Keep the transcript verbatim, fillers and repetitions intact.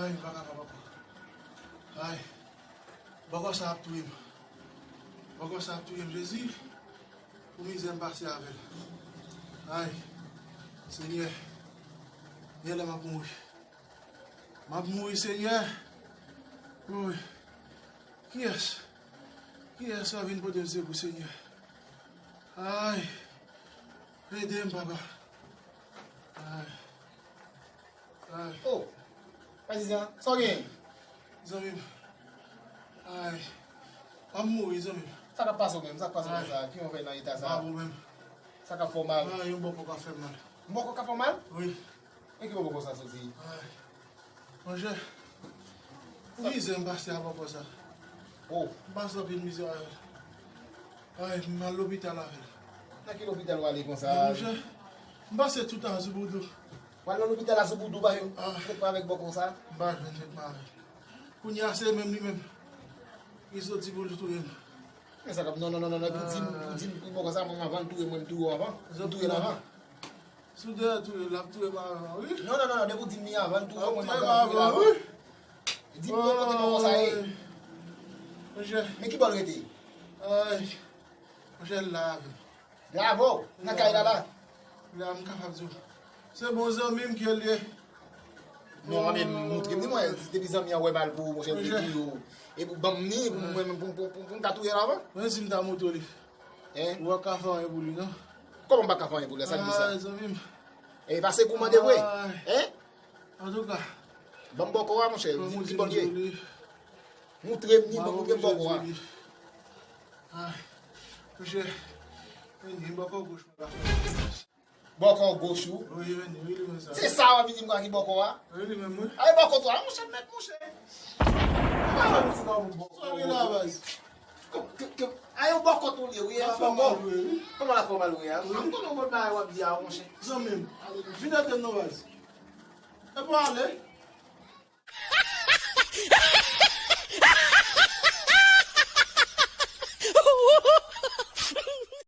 Ay, m pa kapab ankò. Ay, bòkò sa ap touye m. Bòkò sa ap touye m, Jezi. Pou mizè m pase avè l. Ay, Senyè, genlè m ap mouri. M ap mouri, Senyè. Woy. Kiyès? Kiyès k ap vin pote m sekou, Senyè? Ay, ede m, papa. Ay. Ay. Oh, Patizan, sa w gen? Zanmi m. Ay. M ap mouri, zanmi m. Sa k ap pase w menm? Sa k pase w konsa? Ki w fè nan eta sa? Bravo menm. Sa k ap fè w mal? Ay, yon bòkò k ap fè m mal. Yon bòkò k ap fè w mal? Wi. E ki bò bòkò sa soti? Ay. Monchè, pou mizè m pase a bòkò sa. Oh. M pase anpil mizè avè l. Ay, m al lopital avè l. Nan ki lopital w ale konsa? Ay, monchè, m pase tout Azouboudou. W al nan lopital Azouboudou, pa yo. Ah. Fèt pa avèk bòkò sa? M pa jwenn fèt pa avè l. Kounye a se menm li menm. Li soti pou l touye m. Men sa k ap, non, non, non, non, non, pou di m, pou di m, pou bòkò sa, mwen, avan l touye mwen, m touye w avan. M touye l avan. Sou dèyè touye, l ap touye m avan, wi. Non, non, non, non, depi w di m li avan, l touye w, mwen, m ap touye l avan, wi. Di m non kote bòkò sa ye. Monchè. Men ki bò l rete? Ay, monchè, l la avè m. L avè w? Nan kay la la? La, m kapab di w. Se bon zanmi m ke l ye. Non, men montre m li, mwen, depi zanmi an wè mal pou ou, monchè, l te touye w. E pou ban m li, pou mwen, pou, pou, pou, pou m ka touye l avan? Men si m ta montre w li. Hein? Ou pa ka fè anyen pou li, non? Kòman m pa ka fè anyen pou li? Sa k di sa? Ay, zanmi m. E pase kou mande vre. Ay. Hein? Antouka. Ban m bòkò a, monchè. Di m ki bò l ye. Montre m li, montre m bòkò a. Ay, monchè. Vini, bòkò goch mwen la. Bòkò goch ou? Wi, vini, wi, li menm sa. Se sa w ap vin di m ki bòkò a? Wi, li menm, wi. Ay, bòkò tou a, monchè, mèt, monchè. Sa gen la, baz? K-, k-, k-, a yon bòkò tou li ye, wi, a bòkò. Kòman l ap fè w mal vre, wi? Kòman l ap fè w mal vre, a? Wi. M konnen yon bon bagay w ap di a, monchè. Zanmi m, vin ede m non, baz. E pou ale.